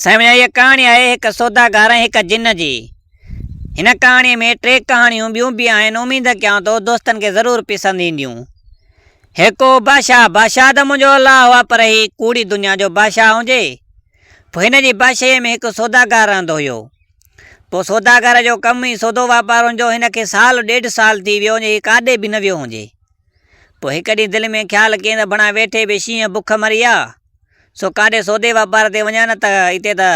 سائين منهنجا هيء ڪهاڻي آهي هڪ سوداگر ۽ هڪ جن جي. هن ڪهاڻيء ۾ ٽي ڪهاڻيون ٻيون به آهن اميد ڪيان ٿو دوستن کي ضرور پسند اينديون. هڪ هو بادشاهه، بادشاهه ته منهنجو الله هئا پر هي ڪوڙي دنيا جو بادشاهه هجي. پوء هن جي بادشاهيء ۾ هڪ سوداگر رهندو هيو. پوء سوداگر جو ڪم ئي سودو واپار هوندو هن کي سال ڏيڍ سال ٿي ويو هجي هي ڪاڏي به نه ويو هجي. پوء هڪ ڏينهن دل ۾ خيال ڪيائين ته بڻا ويٺي به شينهن بک مري آ، سو ڪاڏي سودي واپار تي وڃان نه ته هتي ته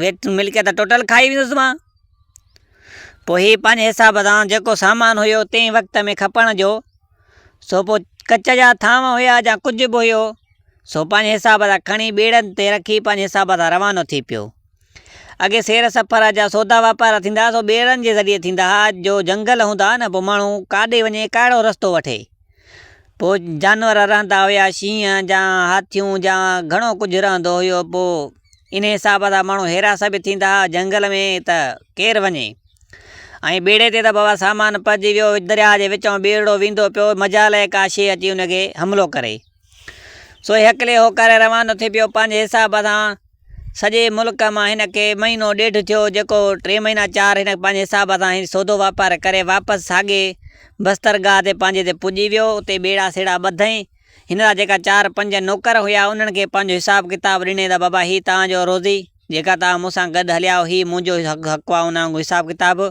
ويٺ ملڪيت ٽوٽل کائي ويندس مان. پوء هي پنهنجي حساب سان جيڪو سامان هيو تنهن وقت ۾ کپڻ جو، سو پوء ڪچ جا ٿانو هيا جا ڪجهه به هيو، سو پنهنجي حساب سان کڻي ٻيڙن تي رکي پنهنجي حساب سان روانو ٿي پيو. اڳي سير سفر جا سودا واپار ٿيندا ها سو ٻيڙن جي ذريعي ٿيندا ها، جو جنگل هوندا ها نه پوء ماڻهو ڪاڏي وڃي ڪهڙو رستو وٺي. پوء جانور رهندا هيا شينهن جا هاٿيون جا گهڻو ڪجهه رهندو هيو پوء انهي حساب سان ماڻهو هيراس به ٿيندا ها جنگل ۾ ته ڪير وڃي ۽ ٻيڙي تي ته بابا سامان پئجي ويو درياهه جي وچان ٻيڙو ويندو پيو مجال آهي ڪا شيء اچي ان کي حملو ڪري. سو هڪلي هوڪاري روانو ٿي پيو پنهنجي حساب سان سڄي ملڪ مان هن کي مهينو ڏيڍ ٿيو جيڪو ٽي مهينا چار هن پنهنجي حساب سان هي سودو واپار ڪري واپس ساڳي بسترگاهه تي پنهنجي تي پڄي ويو اتي ٻيڙا سيڙا ٻڌئين هن جا جيڪا چار پنج نوڪر هيا انهن کي پنهنجو حساب ڪتاب ڏني ته بابا هي توهان جو روزي جيڪا توهان مون سان گڏ هليا آهيو هي منهنجو حق آهي ان حساب ڪتاب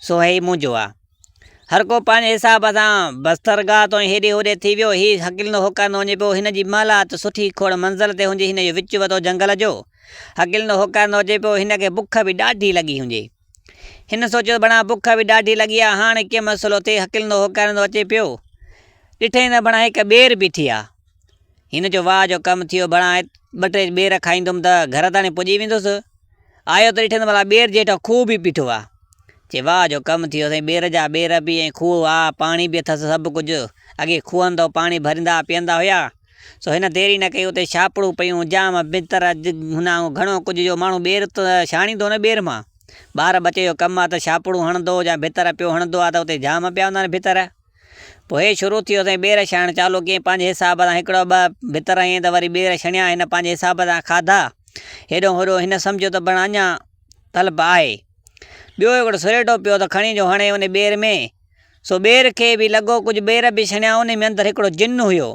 سو هي منهنجو آهي. هر ڪو پنهنجي حساب سان بسترگاهه تان هيڏي هوڏي ٿي ويو. هي هڪلندو هوڪارندو وڃي پيو. هن جي محلات سٺي کوڙ منزل تي هجي. هن جو وچ وتو جنگل جو. هڪلندو هوڪارندو اچي پيو. هن کي بک به ڏاڍي لڳي هجي. هن سوچيو ته بڻا بک به ڏاڍي لڳي آ، هاڻ ڪيئن مسئلو ٿئي. هڪلندو هوڪارندو اچي پيو. ڏٺئين ته بڻا هڪ ٻير بيٺي آ. هن چيو واهه جو ڪم ٿيو، بڻا ٻه ٽي ٻير کائيندم ته گهر تاڻي پڄي ويندس. آيو ته ڏٺم ته ڀلا ٻير جي هيٺان کوهه به بيٺو آ. چي واهه جو ڪم ٿيو سائين ٻير جا ٻير به ۽ کوهه آ، پاڻي به اٿس سڀ ڪجهه. اڳي کوهن تان پاڻي ڀريندا پيئندا هيا. سو هن دير ئي نه ڪئي اتي ڇاپڙون پيون، جام ڀتر، هن گهڻو ڪجهه جو ماڻهو ٻير ته ڇاڻيندو نه ٻير مان. ٻار ٻچي جو ڪم آ ته ڇاپڙون هڻندو يا ڀتر پيو هڻندو آ ته اتي جام پيا هوندا آهن ڀتر. پوء هي شروع ٿيو سائين ٻير ڇاڻڻ چالو ڪيائين پنهنجي حساب سان هڪڙو ٻه ڀتر هنيائين ته وري ٻير ڇڻيا هن پنهنجي حساب سان کاڌا هيڏو هوڏو هن سمجهيو ته بڻ اڃا طلب آهي ٻيو هڪڙو سريٽو پيو ته کڻي جو هڻي ان ٻير ۾ سو ٻير کي به لڳو ڪجهه ٻير به ڇڻيا ان ۾ اندر هڪڙو جن هيو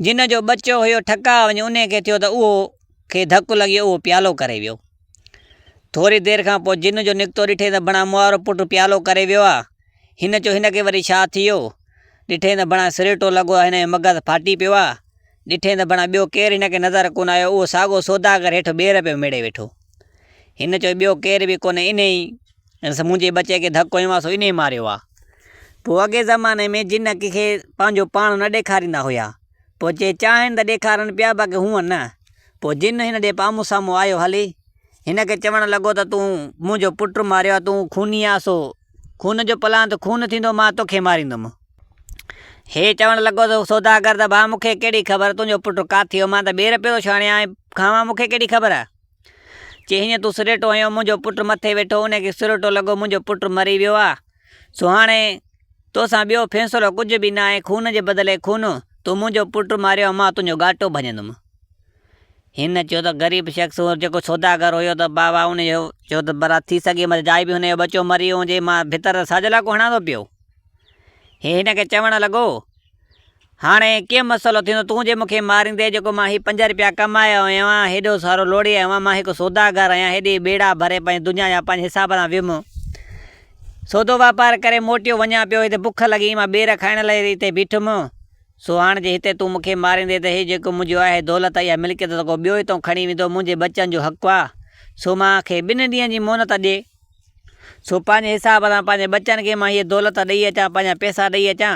جن جو ٻچو هيو ٺڪاء وڃي ان کي ٿيو ته اهو کي ڌڪ لڳي اهو پيالو ڪري ويو ٿوري دير کان پوء جن جو نڪتو ڏٺي ته بڻا موارو پٽ پيالو ڪري ويو آ هن چيو، هن کي وري ڇا ٿيو؟ ڏٺئين ته بڻا سريٽو لڳو آهي، هن جو مغز ڦاٽي پيو آهي. ڏٺئين ته بڻا ٻيو ڪير هن کي نظر ڪونه آيو، اهو ساڳو سوداگر هيٺ ٻير پيو ميڙي ويٺو. هن چيو، ٻيو ڪير به ڪونهي، انهيء ئي منهنجي ٻچي کي ڌڪ هنيو آهي، سو انهيء ماريو آهي. پوء اڳئين زماني ۾ جن ڪنهن کي پنهنجو پاڻ نه ڏيکاريندا هيا. پوء جي چاهين ته ڏيکارن پيا، باقي هونء نه. پوء جن هن ڏي آمهون سامهون آيو هلي. هن کي چوڻ لڳو ته تون منهنجو پٽ ماريو آهي، تون خوني آهين، سو خون جو پلان ته خون ٿيندو، مان توکي ماريندم. هي چوڻ لڳو ته سوداگر ته ڀاء مون کي ڪهڙي خبر تنهنجو پٽ ڪاٿي هو، مان ته ٻير پيو ٿو ڇاڻيان ۽ کاوان مون کي ڪهڙي خبر. چي هيئن تون سريٽو هنيو، منهنجو پٽ مٿي ويٺو، ان کي سريٽو لڳو، منهنجو پٽ مري ويو آهي، سو هاڻي توسان ٻيو فيصلو ڪجهه به ناهي، خون جي بدلي خون، تو منهنجو پٽ ماريو آهي، مان تنهنجو ڳاٽو ڀڃندم. هن چيو ته غريب شخص هو جيڪو سوداگر هيو ته بابا ان جو چيو ته ڀلا ٿي سگهي مت جائي به هن جو ٻچو مري ويو هجي مان ڀتر ته ساجلا ڪو هڻان ٿو پيو. هي هن کي چوڻ لڳو هاڻي ڪيئن مسئلو ٿيندو تون جي مون کي ماريندي جيڪو مان هي پنج رپيا ڪمايا آهيان هيڏو سارو لوڙي آيو آهيان مان هڪ سوداگر آهيان هيڏي ٻيڙا ڀري پنهنجي دنيا جا پنهنجي حساب سان ويم سودو واپار ڪري موٽيو وڃان پيو هتي بک لڳي مان ٻير کائڻ لاء هتي بيٺم سو هاڻ جي هتي تون مون کي ماريندين ته هي جيڪو منهنجو آهي دولت يا ملڪيت ته ڪو ٻيو هتئون کڻي ويندو، منهنجي ٻچن جو حق آ، سو مان کي ٻن ڏينهن جي مهلت ڏي. سو پنهنجي حساب سان پنهنجي ٻچن کي مان هيء دولت ڏئي اچان، پنهنجا پئسا ڏئي اچان.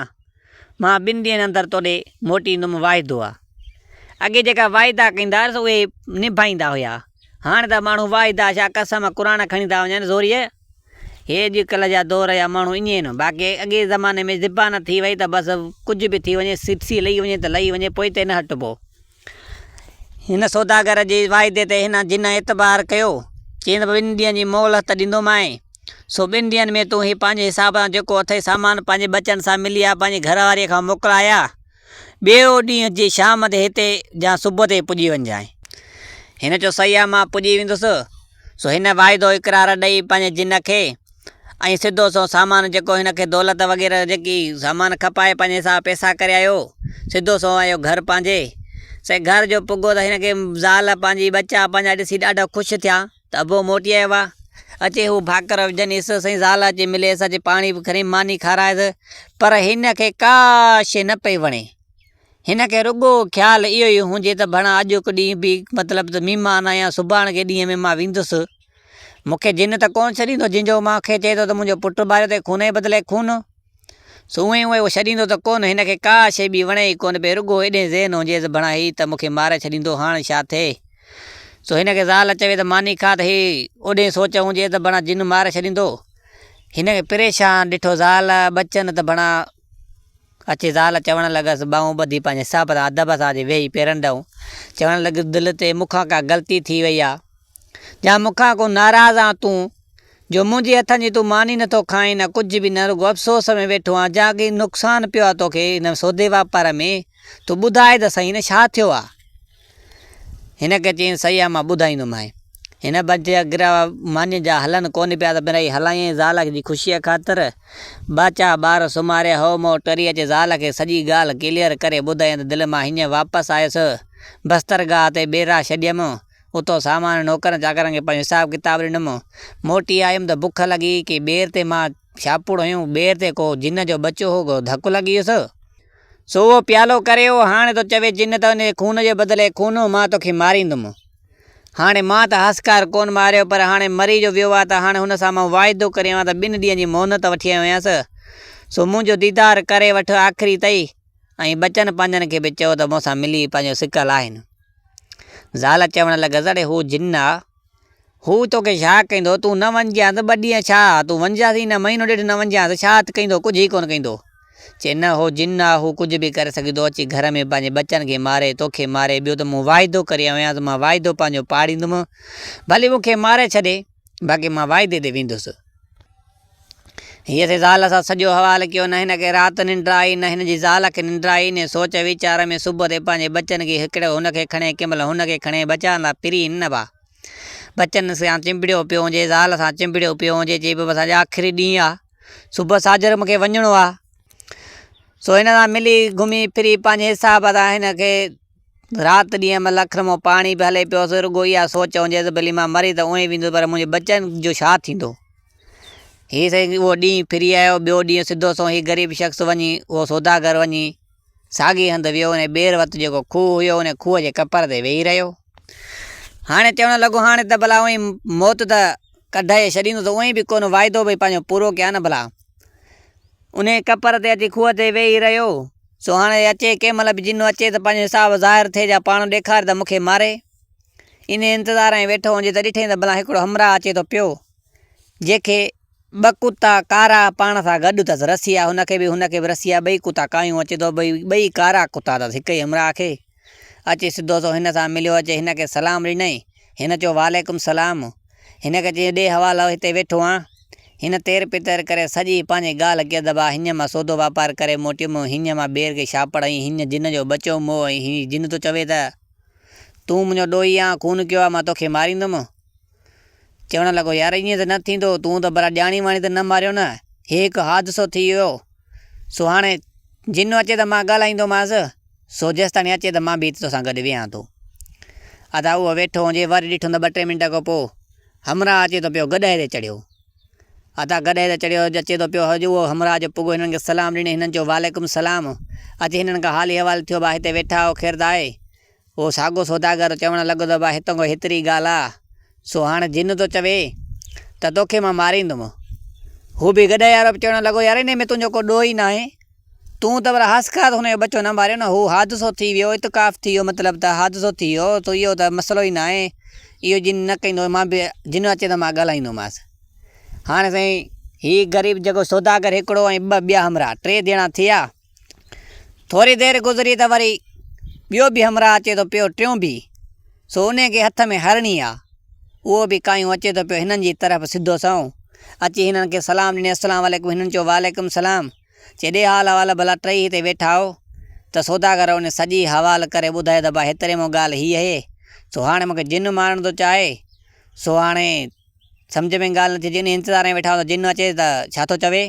مان ٻن ڏينهن اندر توڏي موٽي ايندم، واعدو آ. اڳي جيڪا واعدا ڪندا هئا سو اهي نڀائيندا هيا. هاڻ ته ماڻهو واعدا ڇا قسم قرآن کڻي ٿا وڃن زوريء. هي اڄ ڪلهه جا دور جا ماڻهو ائين آهن، باقي اڳئين زماني ۾ زبان ٿي وئي ته بس ڪجهه به ٿي وڃي، سپسي لهي وڃي ته لهي وڃي، پوئتي نه هٽبو. هن سوداگر جي واعدي تي هن جن اعتبار ڪيو، چيائين ته ٻن ڏينهن جي مهلت ڏيندومانء، سو ٻن ڏينهن ۾ تون هي پنهنجي حساب سان جيڪو اٿئي سامان پنهنجي ٻچن سان ملي آ، پنهنجي گهر واريء کان موڪلائي آ، ٻيو ڏينهن جي شام تي هتي يا صبح تي پڄي وڃجانء. هن چيو صحيح آ مان پڄي ويندس. سو هن واعدو اقرار ڏئي پنهنجي جن کي ۽ سڌو سنئون سامان جيڪو هن کي دولت وغيره جيڪي سامان کپائي پنهنجي حساب پئسا ڪري آيو. سڌو سنئون آيو گهر پنهنجي. سائين گهر جو پڳو ته هن کي زال پنهنجي ٻچا پنهنجا ڏسي ڏاڍا خوش ٿيا ته ابو موٽي آيو آ. اچي هو ڀاڪر وجهنيس، سائين زال اچي مليس، اچي پاڻي به کڻي ماني کارائيس پر هن کي ڪا شيء نه پئي وڻي. هن کي رڳو خيال اهو ئي هجي ته ڀڻا اڄوڪ ڏينهن به مطلب ته مهمان آهيان، سڀاڻڪي ڏينهن ۾ مان ويندس. مون کي جن ته ڪونه ڇڏيندو، جنهن جو مان کي چئي ٿو ته منهنجو پٽ ماريو اٿئي، خون جي بدلي خون. سو اونئين اونئين اهو ڇڏيندو ته ڪونه، هن کي ڪا شيء ٻي وڻي ئي ڪونه پئي، رڳو ايڏهين ذهن هجيس ڀڻا هي ته مون کي ماري ڇڏيندو، هاڻ ڇا ٿئي؟ سو هن کي زال چوي ته ماني کاء ته هي اوڏهين سوچ هجيس ته ڀڻا جن ماري ڇڏيندو. هن کي پريشان ڏٺو زال ٻچن ته ڀڻا اچي زال چوڻ لڳس، ٻانهون ٻڌي پنهنجي حساب سان ادب سان اچي ويهي پيرن ڏانهن چوڻ لڳس، دل تي مون کان ڪا غلطي ٿي وئي آ يا مون کان ڪو ناراض آن تون، جو منهنجي هٿن جي تون ماني نٿو کائين نه ڪجهه به نه رڳو افسوس ۾ ويٺو آن جا ڪي نقصان پيو آ توکي هن سودي واپار ۾، تون ٻڌاء ته سهي نه ڇا ٿيو آ؟ هن کي چيائين، صحيح آ مان ٻڌائيندومانء. هن بچ جا گرهه مانيء جا هلن ڪونه پيا ته پرائي هلايائين زال جي خوشيء خاطر. ٻه چار ٻار سمهاري هئو مئو ٽري اچي زال کي سڄي ڳالهه ڪليئر ڪري ٻڌايائين ته دل مان هينئن واپس آيس. بسترگاهه تي ٻيرا ڇڏيم. اتو سامان نوڪرن چاڪرن کي پنهنجو حساب ڪتاب ڏنم. موٽي آيم ته بک لڳي. ڪي ٻير تي مان ڇاپوڙ هنيو. ٻير تي ڪو جن جو ٻچو هو ڪو ڌڪ لڳي ويس. سو اهو پيالو ڪري اهو هاڻي ٿو چوي جن ته انهيء خون جي بدلي خون مان توکي ماريندم. هاڻي مان ته هاسڪار ڪونه ماريو پر هاڻي مري جو ويو آهي ته هاڻي هن سان مان واعدو ڪري آيو آهيان ته ٻن ڏينهن جي مهلت وٺي آيو آهيانس سو منهنجو ديدار ڪري وٺ آخري تئي ۽ ٻچن پنهنجن کي به چئو ته مون سان ملي پنهنجو سڪ لاهين. زال چوڻ لڳس اڙي هو جن آ. هو توکي ڇا ڪندو، تون نه وڃجانس ٻه ڏينهن ڇا، تون وڃجانس ئي نه، مهينو ڏيڍ نه وڃجانس، ڇا ڪندو، ڪجهه ئي ڪونه ڪندو. چي نه، هو جن آ، هو ڪجهه به ڪري سگهي ٿو، اچي گهر ۾ پنهنجي ٻچن کي ماري، توکي ماري، ٻيو ته مون واعدو ڪري آيو آهيان ته مان واعدو پنهنجو پاڙيندم، ڀلي مون کي ماري ڇڏي، باقي مان واعدي تي ويندس. هيء سي زال سان سڄو حوال ڪيو، نه هن کي رات ننڊ آئي، نه هن جي زال کي ننڊ آئي، انهيء سوچ ويچار ۾ صبح تي پنهنجي ٻچن کي هڪڙو هن کي کڻي، ڪنهن مهل هن کي کڻي، ٻچا لا پرين نه ڀا. ٻچن سان چنبڙيو پيو هجي، زال سان چنبڙيو پيو هجي، چئي پيو بس اڄ آخري ڏينهن آ، صبح ساجهر مون کي وڃڻو آ. سو هن سان ملي گهمي ڦري پنهنجي حساب سان هن کي رات ڏينهن مهل اکر مان پاڻي به هلي پيو، سو رڳو اها سوچ هجيس ته ڀلي مان مري ته اونئين ويندس پر منهنجي ٻچن جو ڇا ٿيندو. هي سائين اهو ڏينهن ڦري آيو، ٻيو ڏينهن سڌو سنئون هي غريب شخص وڃي اهو سوداگر وڃي ساڳئي هنڌ ويو، انهي ٻير وٽ جيڪو کوهه هيو، انهي کوهه جي ڪپر تي ويهي رهيو. هاڻي چوڻ لڳو، هاڻي ته ڀلا اونئين موت ته ڪڍائي ڇڏيندو ته اونئين به ڪونه واعدو به پنهنجو پورو ڪيان نه ڀلا. انهي ڪپر تي اچي کوهه تي ويهي رهيو. سو هاڻي اچي ڪنهن مهل به جن اچي ته پنهنجو حساب ظاهر ٿئي جا پاڻ ڏيکاري ته مون کي ماري. انهي انتظار ۾ ويٺو هجي ته ڏٺئين ته ڀلا هڪڙو همراهه اچي ٿو پيو، جنهن کي ٻه ڪتا ڪارا پاڻ سان گڏ اٿس، رسيا هن کي به هن کي به رسيا، ٻئي ڪتا ڪاهيون اچي ٿو، ٻئي ڪارا ڪتا اٿس، هڪ ئي همراهه کي. اچي سڌو سو هن سان مليو، اچي هن کي سلام ڏنائين. هن چيو وعليڪم سلام. هن کي چيائين ڏي حوالو هتي ويٺو آن. هن تير پتير ڪري سڄي پنهنجي ڳالهه ڪئي ته ڀاء هينئن مان سودو واپار ڪري موٽيم، هينئن مان ٻير کي شاپڙ ۽ هينئن جن جو ٻچو مئو ۽ هي جن ٿو چوي ته تون منهنجو ڏوهي آن، خون ڪيو آ، مان توکي ماريندم. چوڻ لڳو يار ائين ته نه ٿيندو، تون ته ڀلا ڄاڻي واڻي ته نه ماريو نه، هي هڪ حادثو ٿي ويو، سو هاڻي جن اچي ته مان ڳالهائيندومانس. سو جيستاڻي اچي ته مان به هتي توسان گڏ ويهان ٿو. ادا اهو ويٺو هجي، وري ڏٺم ته ٻه ٽي منٽ کان پوء همراهه اچي ٿو پيو گڏهه تي چڙهيو. ادا گڏهه تي چڙهيو اچي ٿو پيو هج اهو همراهه جو پڳو هنن کي سلام ڏني هنن چيو وعليڪم سلام. اچي هنن کان حالي احوال ٿيو ڀا هتي ويٺا آهيو خير ته آهي؟ اهو ساڳو سوداگر چوڻ لڳو ته ڀا هتان کان هيتري ڳالهه آ سو هاڻ جن ٿو چوي ته توکي مان ماريندم. هو به گڏهه وارو به چوڻ لڳو يار انهي ۾ تنهنجو ڪو ڏوهه ئي ناهي. تون ته وري هاسڪار هن جو ٻچو نه ماريو نه، هو حادثو ٿي ويو، اتقاف ٿي ويو، مطلب ته حادثو ٿي ويو، تو اهو ته مسئلو ئي ناهي، اهو جن نه ڪندو، مان به جن اچي ته مان ڳالهائيندومانس. هاڻي سائين هي غريب جيڪو سوداگر هڪڙو ۽ ٻه ٻيا همراهه، ٽي ڄڻا ٿيا. ٿوري دير گذري ته وري ٻيو به همراهه اچي ٿو پيو، ٽيون به، سو انهي کي هٿ ۾ هرڻي آ، اهو به ڪاهيون اچي ٿو پيو هنن جي طرف سڌو سنئون اچي هنن کي سلام ڏني السلام عليڪم هنن چيو وعليڪم سلام. چي ڏي حال احوال ڀلا ٽئي هتي ويٺا آهو ته سوداگر ان سڄي حوال ڪري ٻڌايو ته ڀا هيتري مون ڳالهه هيء اهي. سو هاڻي مون کي جن مارڻ ٿو چاهي، سو هاڻي سمجهه ۾ ڳالهه نٿي اچي، انهي انتظار ۾ ويٺا آهيون ته جن اچي ته ڇا ٿو چوي.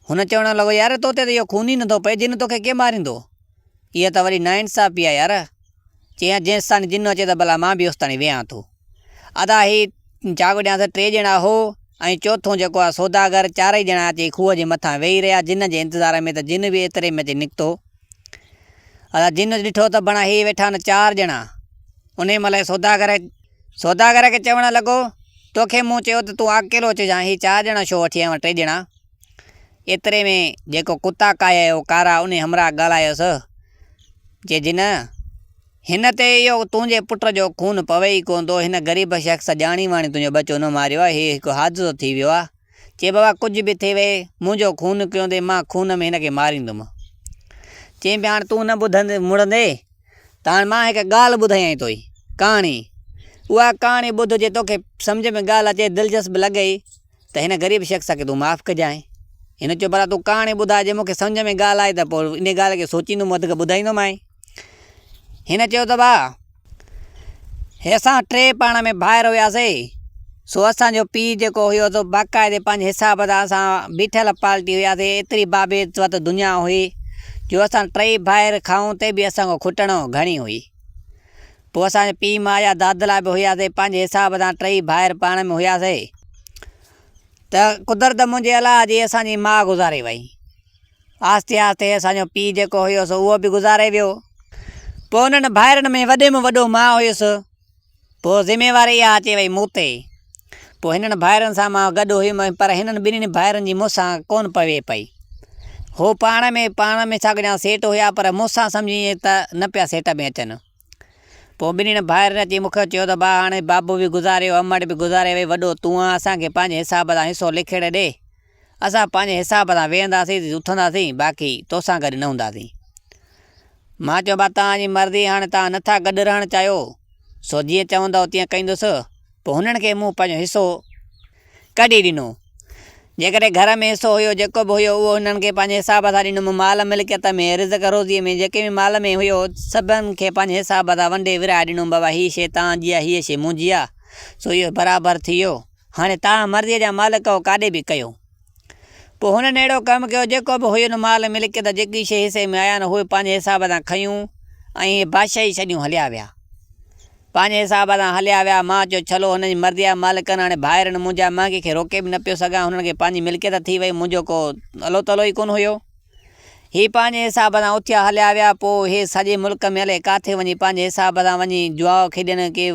هن چوڻ لڳو يار تو تي ته اهو خون ئي نٿو پئي، جن توکي ڪيئن ماريندو؟ اها ته وڏي ناانصافي آهي يار. چيائين جيستاڻي جن اچي ته ڀلا مان به اوستاڻي ويهان ٿو. ادا هي چاڪ ڏيانس ٽي ڄڻا هو ۽ چوٿون جيڪو آهي سوداگر، چارئي ڄڻا اچي کوهه جي مٿان ويهي رهيا جن جي انتظار ۾ ته جن به ايتري ۾ اچي نڪتو. ادا جن ڏٺو ته بڻا هي ويٺا آهن چار ڄڻا. انهي مهل سوداگر سوداگر کي چوڻ لڳو، توکي مون چيو ته تون اڪيلو اچجان هي چار ڄڻا ڇو وٺي آيو آهين ٽي ڄڻا. ايتري ۾ جيڪو ڪتا ڪاهي آيو ڪارا انهي همراهه ڳالهايس، چي جن! هن تي اهو تنهنجي پٽ جو خون پوي ئي ڪونه ٿو، هن غريب شخص ڄاڻي واڻي تنهنجو ٻچو نه ماريو آهي، هي هڪ حادثو ٿي ويو آهي. چي بابا ڪجهه به ٿئي وئي، منهنجو خون ڪيوندي، مان خون ۾ هن کي ماريندم. چيائين به هاڻ تون نه ٻڌندين مڙندين ته هاڻ مان هڪ ڳالهه ٻڌايائين توئي، ڪهاڻي. اها ڪهاڻي ٻڌ جي توکي سمجهه ۾ ڳالهه اچي، دلچسپ لڳئي ته هن غريب شخص کي تون معاف ڪجانء. هن چيو ڀلا تون ڪهاڻي ٻڌاء جي مون کي سمجهه ۾ ڳالهه آئي ته پوء انهيء ڳالهه کي سوچيندم وڌيڪ ٻڌائيندومانء. هن چيو ته ڀاء! هي اسان ٽي پاڻ ۾ ڀائر هياسي، سو اسان جو پيء جيڪو هيو سو باقاعدي پنهنجي حساب سان اسان بيٺل پالٽي هياسي، ايتري بابي وٽ دنيا هئي جو اسان ٽئي ڀائر کائون ته به اسان کان کٽڻ گهڻي هئي. پوء اسان جا پيء ماء جا دادلا به هياسي، پنهنجي حساب سان ٽئي ڀائر پاڻ ۾ هياسي ته قدرت منهنجي الله جي اسان جي ماء گذاري وئي. آهستي آهستي اسان جو پيء جيڪو هيو سو اهو به گذاري ويو. پوء انهن ڀائرن ۾ وڏي ۾ وڏو مان هيس. پوء ذميواري اها اچي وئي مون تي. پوء هنن ڀائرن سان مان گڏ هيم پر هنن ٻنهين ڀائرن جي مون سان ڪونه پوي پئي. هو پاڻ ۾ پاڻ ۾ ساڳڙيان سيٽ هيا پر مون سان سمجهي ائين ته نه پيا سيٽ ۾ اچن. پوء ٻنهين ڀائرن اچي مون کي چيو ته ڀاء هاڻي بابو به گذاري ويو امڙ به گذاري وئي وڏو تون آن اسان کي پنهنجي حساب سان حصو لکيڙي ڏي. اسان پنهنجي حساب سان ويهنداسين اٿنداسين باقي توسان گڏ نه هونداسين. مان چيو ڀاء توهان جي مرضي هاڻي توهان نٿا گڏ رهڻ چاهيو سو جيئن چوندؤ تيئن ڪندس. پوء هنن کي مون پنهنجو حصو ڪڍي ڏنو. جيڪڏهن گهر ۾ حصو هيو جيڪو به هيو اهو هنن کي پنهنجي حساب سان ڏنم. مال ملڪيت ۾ رزق روزيء ۾ جيڪي به مال ۾ هيو سڀن کي پنهنجي حساب سان ونڊي ورهائي ڏنم بابا هيء شيء توهان جي آهي هيء شيء منهنجي آهي سو اهو برابر ٿي ويو. هاڻي توهان مرضيء جا مالڪ آهيو، ڪاڏي به ڪيو. پوء هنن اهڙو ڪم ڪيو، جيڪو به هين مال ملڪيت جيڪي شيء حصي ۾ آيا نه، اهي پنهنجي حساب سان کنيون ۽ اهي بادشاهي ڇڏيون هليا ويا. پنهنجي حساب سان هليا ويا. مان چيو، ڇلو هنن جي مرضيء جا مالڪ آهن، هاڻي ڀائر آهن منهنجا، مان ڪنهن کي روڪي به نه پيو سگهان، هنن کي پنهنجي ملڪيت ٿي وئي، منهنجو ڪو الو تلو ئي ڪونه هيو. هي پنهنجي حساب سان اٿيا هليا ويا، پوء اهي سڄي ملڪ ۾ الائي ڪاٿي وڃي پنهنجي حساب سان وڃي جوا کيڏين، ڪي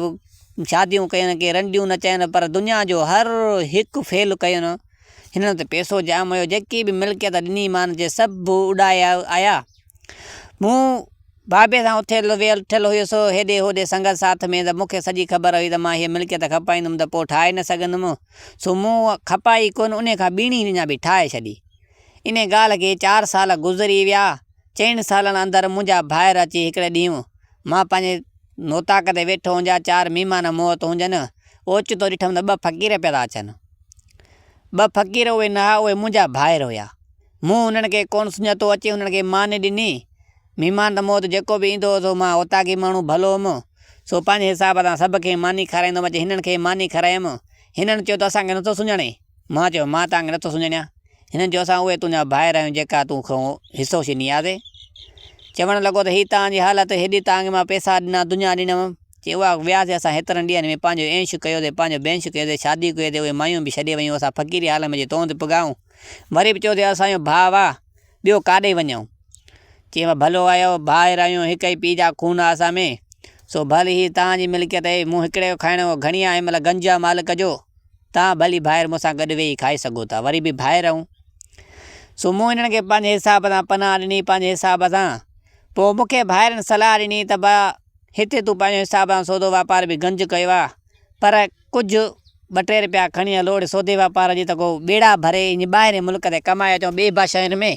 شاديون ڪين، ڪي رنڊيون نچائين، پر دنيا جو هر هڪ فعل ڪين. هنن وٽ پئسو جام هيو، جيڪي به ملڪيت ڏني مان جي سڀ اڏائي آيا. مون بابي سان اٿيل ويٺل هيس، هيڏي هوڏي سنگت ساٿ ۾ ته مون کي سڄي خبر هئي ته مان هيء ملڪيت کپائيندم ته پوء ٺاهي نه سگهندم، سو مون کپائي ڪونه، انهيء کان ٻيڻي اڃا به ٺاهي ڇڏي. انهيء ڳالهه کي چار سال گذري ويا. چئن سالن اندر منهنجا ڀائر اچي هڪڙي ڏينهن مان پنهنجي اوطاق تي ويٺو هجان، چار مهمان مون وٽ هجن، اوچتو ڏٺم ته ٻه فقير پيا ٿا اچن. ٻه فقير اهي نه ها، اهي منهنجا ڀائر هيا. مون انهن کي ڪونه سڃاتو، اچي انهن کي ماني ڏني. مهمان ته مون وٽ جيڪو به ايندو هو سو مان اوطاقي ماڻهو ڀلو هوم، سو پنهنجي حساب سان سڀ کي ماني کارائيندو هوم، اچي هنن کي ماني کارايم. هنن چيو ته اسان کي نٿو سڃاڻين؟ مان چيو، مان توهان کي نٿو سڃاڻيان. هنن چيو، اسان اهي تنهنجا ڀائر آهيون جيڪا تون کان حصو ڇنياسي. چوڻ لڳو ته هي توهان جي حالت، هيڏي توهان کي مان پئسا ڏنا، دنيا ڏنم. چي اها وياسي اسان هيترن ڏينهن ۾ پنهنجو عيش ڪيوسي، پنهنجو بينش ڪيوسي، شادي ڪئي سي، اهي مايون به ڇڏي ويون، اسان فقيري حال ۾ اچي تون تي پڳا آهيون. وري به چئو ٿي اسان جو ڀاء آ، ٻيو ڪاڏي وڃون؟ چي ڀلو آيو، ڀائر آهيون، هڪ ئي پيء جا خون آ اسان ۾، سو ڀل هي توهان جي ملڪيت اهي، مون هڪڙي جو کائڻ گهڻي آ، هن مهل گنج آ مالڪ جو. توهان ڀلي ڀائر مون سان گڏ ويهي کائي سگهو ٿا، وري به ڀائر آهيون. سو مون هنن کي پنهنجي حساب سان پناهه ڏني، پنهنجي حساب سان. پوء مون کي ڀائرن صلاح ڏني ته با هتي تون پنهنجي حساب سان سودو واپار به گنج ڪيو آهي، پر ڪجهه ٻه ٽي رپيا کڻي هلو اوڙي سودي واپار جي ته ڪو ٻيڙا ڀري ائين ٻاهرين ملڪ تي ڪمائي اچون ٻي بادشاهين ۾.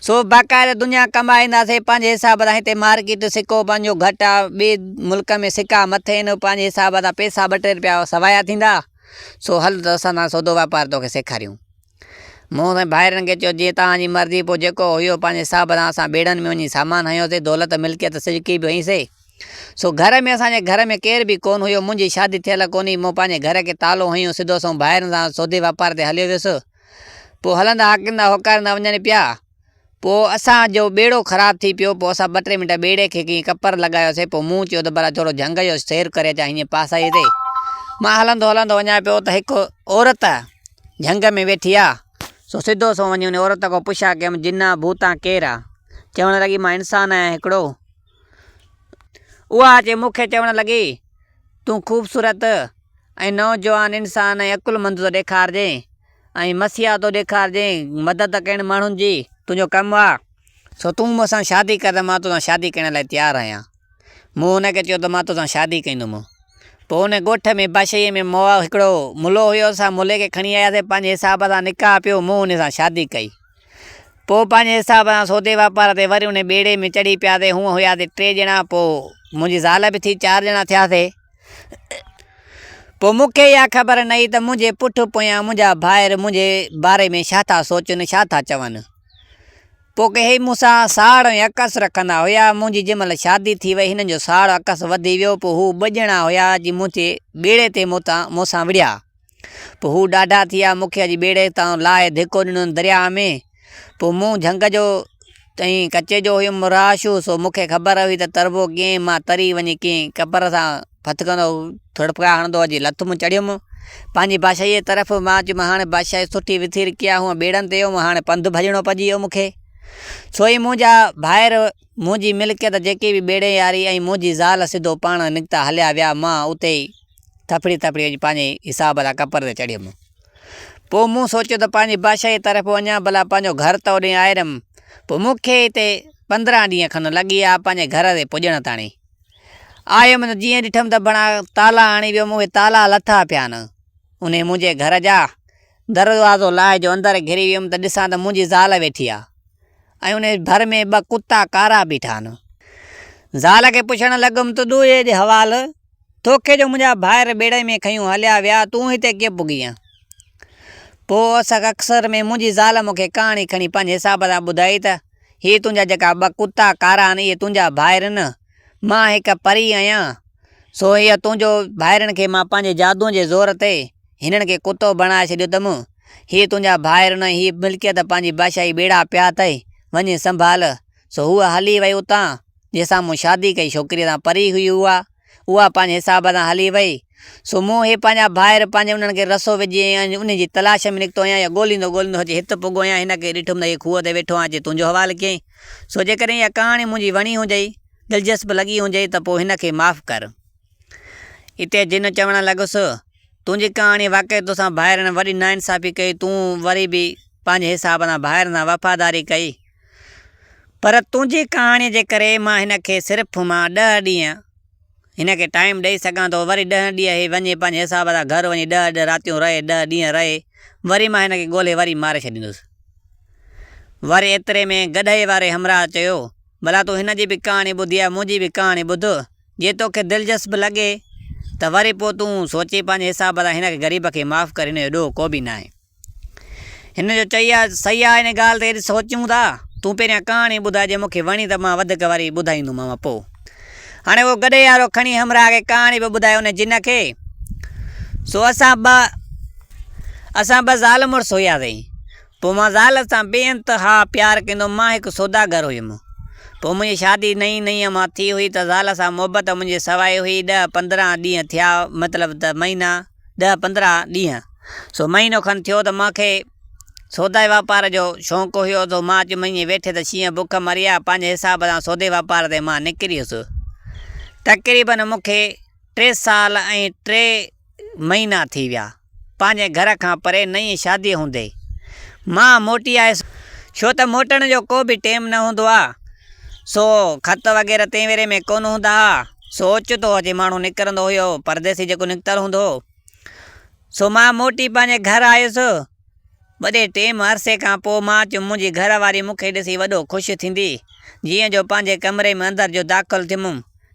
سو باقاعده دنيا ڪمائينداسين پنهنجي حساب سان هتي مارڪيٽ سڪو پنهنجو گهٽ آ ٻي ملڪ ۾ سڪا مٿي آهن پنهنجي حساب سان پئسا ٻه ٽي رپيا سوايا ٿيندا سو هل ته اسان تان سودو واپار توکي سيکاريون مون سائين ڀائرن کي چيو جيئن توهان جي مرضي پوء جيڪو هيو پنهنجي حساب سان اسان ٻيڙن ۾ وڃي سامان هنيوسي دولت ملڪيت سجڪي به هنئيسي. سو گهر ۾ اسان جي گهر ۾ ڪير به ڪونه هيو، منهنجي شادي ٿيل ڪونه هئي، مون پنهنجي گهر کي تالو هنيو، سڌو سنئون ڀائرن سان سودي واپار تي هليو ويس. پوء هلندا هاڪيندا هوڪاريندا وڃن پيا. پوء اسان جو ٻيڙو خراب ٿي پيو، پوء اسان ٻه ٽي منٽ ٻيڙي کي ڪيئن ڪپر لڳايوسين، پوء مون چيو ته ڀلا ٿورو جهنگ جو سير ڪري اچان هيئن پاسائي تي. مان هلندو هلندو وڃان پيو ته هڪ عورت جهنگ ۾ ويٺي آ، سو سڌو سنئون وڃي ان عورت کان پڇا ڪيم، جن آ ڀوت آ ڪير آ؟ چوڻ لڳي مان انسان آهيان هڪڙو. اها اچي مون کي چوڻ لڳي، تون خوبصورت ۽ نوجوان انسان ۽ عقلمند ٿو ڏيکارجين ۽ مسيحا ٿو ڏيکارجين، مدد ڪرڻ ماڻهن جي تنهنجو ڪم آ، سو تون مون سان شادي ڪر ته مان توسان شادي ڪرڻ لاء تيار آهيان. مون هن کي چيو ته مان توسان شادي ڪندم. پوء ان ڳوٺ ۾ بادشاهيء ۾ مئو هڪڙو ملو هيو، اسان ملي کي کڻي آياسين، پنهنجي حساب سان نڪاح پيو، مون ان سان شادي ڪئي. پوء پنهنجي حساب سان سودي واپار تي وري انهي ٻيڙي ۾ چڙهي پياسي. هونء هياسي ٽي ڄڻا، پوء منهنجي زال به ٿي، چار ڄڻا ٿياسي. پوء مون کي اها خبر نه هئي ته منهنجي پٺ پويان منهنجا ڀائر منهنجي باري ۾ ڇا ٿا سوچن، ڇا ٿا چون. پوء ڪي هي مون سان ساڙ ۽ عڪس رکندا هيا. منهنجي جنهن مهل شادي ٿي وئي، هنن جو ساڙ عڪس وڌي ويو. پوء هو ٻه ڄڻا هيا، جي منهنجي ٻيڙي تي مون سان وڙهيا. پوء هو ڏاڍا ٿيا، مون کي اچي ٻيڙي تان لاهي ڌڪو ڏنو درياهه ۾. پوء مون جهنگ جو ۽ ڪچي جو هيم رهاشو، سو مون کي خبر هئي ته تربو ڪيئن، مان تري وڃي ڪنهن ڪپر سان ڦٿڪندو ٿڙپڪا هڻندو اچي لٿم چڙهيم. پنهنجي بادشاهيء جي طرف مان چيم هاڻي بادشاهي سٺي وٿير ڪيا هونء ٻيڙن تي هيم، هاڻي پنڌ ڀڄڻو پئجي ويو مون کي. سو ئي منهنجا ڀائر، منهنجي ملڪيت جيڪي به ٻيڙي واري ۽ منهنجي زال سڌو پاڻ نڪتا هليا ويا، مان اتي ئي ٿڦڙي ٿڦڙي اچي پنهنجي حساب سان ڪپر تي چڙهيم. پوء مون سوچيو ته پنهنجي بادشاهيء طرف وڃان، ڀلا پنهنجو گهر ته اوڏي آهي. پوء مون کي هتي 15 ڏينهن کن لڳي ويا پنهنجي گهر تي پڄڻ تاڻي. آيم ته جيئن ڏٺم ته بڻا تالا هڻي ويو، مون کي تالا لٿا پيا آهن. انهي منهنجي گهر جا دروازو لاهي جو اندر گهري ويم ته ڏسان ته منهنجي زال ويٺي آهي ۽ انهي ڀر ۾ ٻه ڪتا ڪارا بيٺا آهن. زال کي پڇڻ لڳم ته ڏوهي جي حوال توکي جو منهنجا ڀائر ٻيڙي ۾ کنيون هليا ويا، تون هتي ڪيئن پڳي آن؟ پوء اسڪ اڪثر ۾ منهنجي زال مون کي ڪهاڻي کڻي پنهنجي حساب سان ٻڌائي ته، هي تنهنجا جيڪا ٻه ڪتا ڪارا آهن، اهي تنهنجا ڀائر نه، مان هڪ پري آهيان، سو هيء تنهنجو ڀائرن کي مان پنهنجي جادوء جي زور تي هنن کي ڪتو بڻائي ڇڏيو اٿم، هي تنهنجا ڀائر نه، هيء ملڪيت پنهنجي بادشاهي ٻيڙا پيا اٿئي، وڃي سنڀال. سو هوء هلي وئي اتان، جنهن سان مون شادي ڪئي، ڇوڪريء سان پري هئي اها، اها پنهنجي حساب سان هلي وئي. سو مون هي پنهنجا ڀائر پنهنجي انهن کي رسو وجهي ۽ انهن جي تلاش ۾ نڪتو آهيان يا ڳوليندو ڳوليندو اچي هت پڳو آهيان، هن کي ڏٺم ته هي کوهه تي ويٺو آهي، اچي تنهنجو حوال ڪيائين. سو جيڪڏهن اها ڪهاڻي منهنجي وڻي هجئي، دلچسپ لڳي هجئي ته پوء هن کي معاف ڪر. اتي جن چوڻ لڳس، تنهنجي ڪهاڻي واقعي توسان ڀائرن وڏي ناانصافي ڪئي، تون وري به پنهنجي حساب سان ڀائرن سان وفاداري ڪئي، پر تنهنجي ڪهاڻي جي ڪري مان هن کي صرف مان ڏهه ڏينهن هن کي ٽائيم ڏئي سگهان ٿو، وري ڏهه ڏينهن هي وڃي پنهنجي حساب سان گهر وڃي ڏهه راتيون رهي ڏهه ڏينهن رهي وري مان هن کي ڳولي وري ماري ڇڏيندس. وري ايتري ۾ گڏهي واري همراهه چيو، ڀلا تون هن جي به ڪهاڻي ٻڌي آهي منهنجي به ڪهاڻي ٻڌ، جي توکي دلچسپ لڳي ته وري پوء تون سوچي پنهنجي حساب سان هن کي غريب کي معاف ڪر هن جو ڏوهه ڪو به ناهي. هن جو چئي آ صحيح آ ان ڳالهه تي ايڏي سوچيون ٿا تون پهريان ڪهاڻي ٻڌاء جي مون کي وڻي ته مان وڌيڪ وري ٻڌائيندومانء پوء هاڻي اهو گڏهي وارو کڻي همراهه کي ڪهاڻي به ٻڌائي ان جن کي سو اسان ٻه اسان ٻه زال مڙس هياسين پوء مان زال سان بي انتها پيار ڪندو مان هڪ سوداگر هيم پوء منهنجي شادي نئين نئين مان ٿي هئي ته زال سان محبت منهنجي سوائي هئي ڏهه 15 ڏينهن ٿيا مطلب ته مهينا ڏهه 15 ڏينهن سو مهينو کن ٿيو ته مان کي سودائي واپار جو شوق هيو سو مان چيم ائين ويٺي ته شينهن بک مري آ پنهنجي حساب سان سودي واپار تي مان نڪري هيس تقريبن مون کي ٽي سال ۽ ٽي مهينا ٿي ويا پنهنجي گهر کان پري نئين شادي هوندي مان موٽي آيس ڇو ته موٽڻ جو ڪو به ٽيم نه هوندو آ سو خط وغيره تنهن ويري ۾ ڪونه هوندا ها سو اوچتو اچي ماڻهو نڪرندو هيو پرديسي جيڪو نڪتل هوندو هو سو مان موٽي پنهنجي گهر آيس. وڏي ٽيم عرصي کان پوء مان چيم منهنجي گهر واري مون کي ڏسي وڏو خوش ٿيندي. جيئن جو پنهنجي ڪمري ۾ اندر جو داخل ٿيم،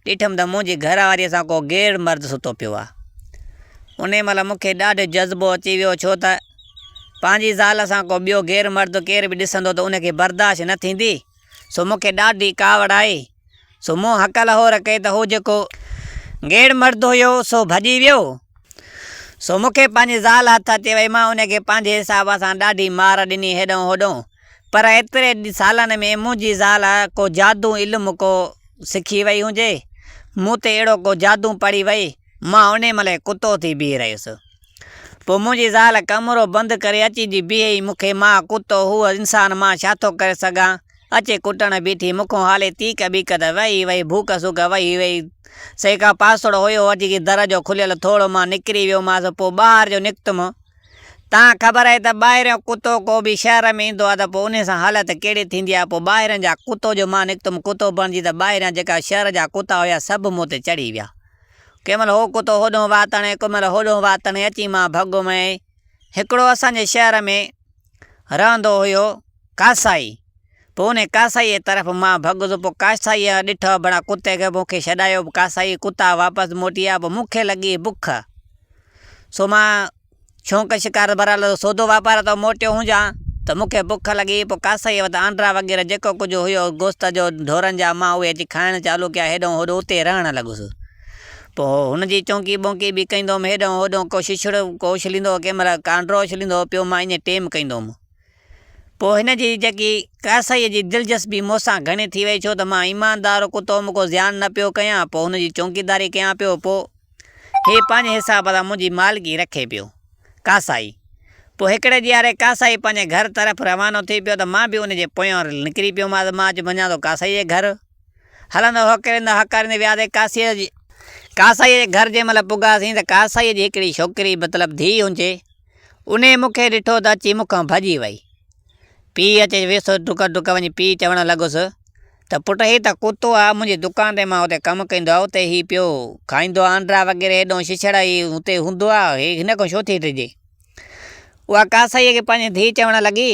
ڏٺم ته منهنجي گهر واريء سان ڪو غير مرد ستو پيو آ. انهيء مهل مون کي ڏاڍو جذبو اچي ويو ڇو ته پنهنجي زال سان ڪو ٻيو غير مرد ڪير به ڏسندو ته ان کي برداشت نه ٿيندي. سو مون کي ڏاڍي ڪاوڙ آئي. سو مون هڪل هور ڪئي ته هو جيڪو گيڙ مرد هيو سو ڀڄي ويو. سو مون کي پنهنجي زال هٿ اچي وئي. مان ان کي پنهنجي حساب سان ڏاڍي مار ڏني هيڏئون هوڏئون. پر ايتري سالن ۾ منهنجي زال ڪو جادو علم ڪو سکي وئي هجي. مون تي اهڙو ڪو جادو پڙهي وئي. مان انهي مهل ئي ڪتو ٿي بيهي رهيس. پوء منهنجي زال ڪمرو بند ڪري اچي جي بيهي ئي مون کي مان ڪتو هو انسان مان ڇا ٿو ڪري سگهان. اچي ڪٽڻ بيٺي مون کان هالي تيڪ ٻيڪ ته وهي وئي ڀوڪ سوڪ وهي وئي سي ڪا پاسڙو هيو اچي ڪي در جو کليل ٿوڙو مان نڪري ويومانس پوء ٻاهر جو نڪتم تان خبر آهي ته ٻاهريون ڪتو ڪو به شهر ۾ ايندو آهي ته پوء انهي سان حالت ڪهڙي ٿيندي آهي پوء ٻاهرين جا ڪتو جو مان نڪتم ڪتو بڻجي ته ٻاهريان جيڪا شهر جا ڪتا هيا سڀ مون تي چڙهي ويا ڪنهن مهل هو ڪتو هوڏهون وات هڻي ڪنهن مهل هوڏهون وات هڻي اچي مان ڀڳم ۽ هڪڙو اسان جي شهر ۾ رهندو هيو ڪاسائي. پوء انهي ڪاسائيء طرف مان ڀڳس. پوء ڪاسائيء ڏٺو بڻا ڪتي کي مون کي ڇڏايو. ڪاسائي ڪتا واپس موٽي آيا. پوء مون کي لڳي بک. سو مان شونق شڪار بهرحال سودو واپار تان موٽيو هجان ته مون کي بک لڳي. پوء ڪاسائيء وٽ آنڊرا وغيره جيڪو ڪجهه هيو گوشت جو ڍورن جا مان اهي اچي کائڻ چالو ڪيا. هيڏهون هوڏهون اتي رهڻ لڳس. پوء هن جي چونڪي ٻونڪي به ڪندو هوم، هيڏانهن هوڏانهن ڪو ششڙ ڪو اڇليندو هو، ڪنهن مهل ڪانڊرو اڇليندو هو، پيو مان ائين ٽيم ڪندو هوم. پوء هن جي جيڪي ڪاسائيء جي دلچسپي مون سان گهڻي ٿي وئي، ڇو ته مان ايماندار ڪتو هوم، ڪو زيان نه پيو ڪيان، پوء هن جي چونڪيداري ڪيان پيو، پوء هي پنهنجي حساب سان منهنجي مالڪي رکي پيو. ڪاسائي. پوء هڪڙي ڏيهاڙي ڪاسائي پنهنجي گهر طرف روانو ٿي پيو ته مان به ان جي پويان نڪري پيومانس، مان اچ وڃان ٿو ڪاسائيء جي گهر. هلندو هوڪريندو هڪاريندو وياسين ڪاسيء جي ڪاسائيء جي گهر جنهن مهل پڳاسين ته ڪاسائيء جي هڪڙي ڇوڪري مطلب ڌيء هجي انهيء مون کي ڏٺو ته اچي مون کان ڀڄي وئي. پيء اچي ويسو ڊڪ ڊڪ وڃي پيء چوڻ لڳس ته پٽ هي ته ڪتو آ منهنجي دڪان تي مان اتي ڪم ڪندو آ اتي هي پيو کائيندو آ آنڊرا وغيره هيڏو ڇڇڙ هي اتي هوندو آ هي هن کان ڇو ٿي ڊڄي. اها ڪاسائيء کي پنهنجي ڌيء چوڻ لڳي